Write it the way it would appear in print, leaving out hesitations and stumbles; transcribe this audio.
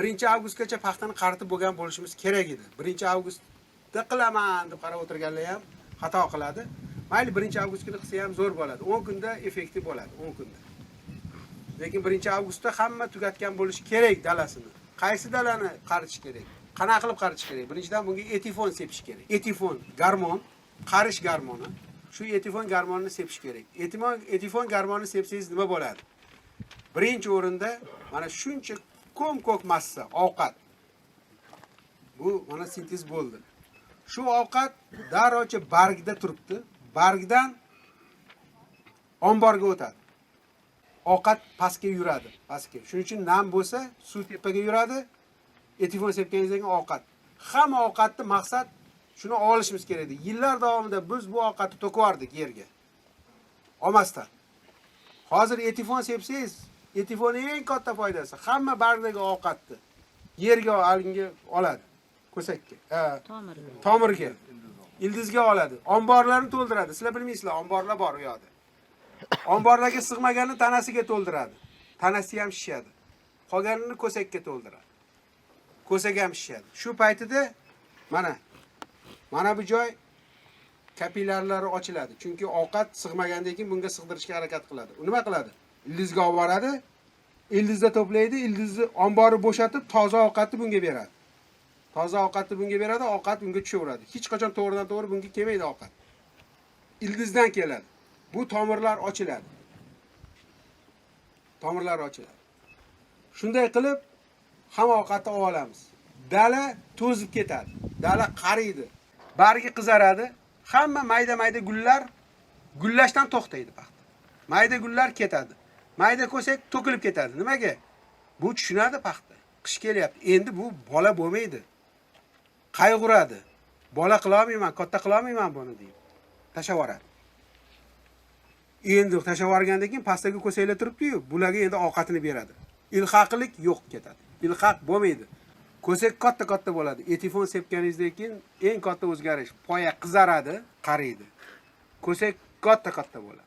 1 avgustgacha paxtani qaritib bo'lgan bo'lishimiz kerak edi. 1 avgustda qilaman deb qarab o'tirganlar ham xato qiladi. Mayli, 1 avgust kuni qilsa ham zo'r bo'ladi. 10 kunda effekti bo'ladi, 10 kunda. Lekin 1 avgustda hamma tugatgan bo'lishi kerak dalasini. Qaysi dalani qaritish kerak? Qanaqa qilib qaritish kerak? Birinchidan, bunga etifon sepish kerak. Etifon gormon, qarish gormoni. Shu etifon gormonini sepish kerak. Etifon gormonini sepsangiz nima bo'ladi? Birinchi o'rinda mana shuncha ko'm-ko'k massa ovqat. Bu mana sintez bo'ldi. Shu ovqat darrovcha bargda turibdi. Bargdan omborga o'tadi. Ovqat pastga yuradi, pastga. Shuning uchun nam bo'lsa, suv tepaga yuradi. Etifon sepganingizdan keyin ovqat. Hamma ovqatni maqsad shuni olishimiz kerak edi. Yillar davomida biz bu ovqatni to'kib yubordik yerga. Olmasdan. Hozir etifon sepsangiz, etifonning eng katta foydasi hamma bargdagi ovqatni yerga olinga oladi. Ko'sakka. Tomirga. Tomirga. Ildizga oladi. Omborlarni to'ldiradi. Sizlar bilmaysizlar, omborlar bor u yoqda. Omborlarga sig'maganini tanasiga to'ldiradi. Tanasi ham shishadi. Qolganini ko'sakka to'ldiradi. Ko'sak ham shishadi. Shu paytida mana bu joy kapillyarlari ochiladi. Chunki ovqat sig'magandan keyin bunga sig'dirishga harakat qiladi. U nima qiladi? Ildizga olib boradi. Ildizda to'playdi, ildizni ombori bo'shatib, toza ovqatni bunga beradi. Toza ovqatni bunga beradi, ovqat bunga tushaveradi. Hech qachon to'g'ridan to'g'ri bunga kelmaydi ovqat. Ildizdan keladi. Bu tomirlar ochiladi. Tomirlar ochiladi. Shunday qilib hamma ovqatni olib olamiz. Dala to'zib ketadi. Dala qariydi. Bargi qizaradi. Hamma mayda-mayda gullar gullashdan to'xtaydi paxta. Mayda gullar ketadi. Mayda ko'sak to'kilib ketadi. Nimaga? Bu tushunadi paxta. Qish kelyapti. Endi bu bola bo'lmaydi. Qayg'uradi. Bola qila olmayman, katta qila olmayman buni deydi. Tashlab yuboradi. Endi tashlab yuborgandan keyin pastdagi ko'saklar turibdi-yu, bularga endi ovqatini beradi. Ilhaqlik yo'q ketadi. Ilhaq bo'lmaydi. Ko'sak katta-katta bo'ladi. Etifon sepganingizdan keyin eng katta o'zgarish: poya qizaradi, qariydi. Ko'sak katta-katta bo'ladi.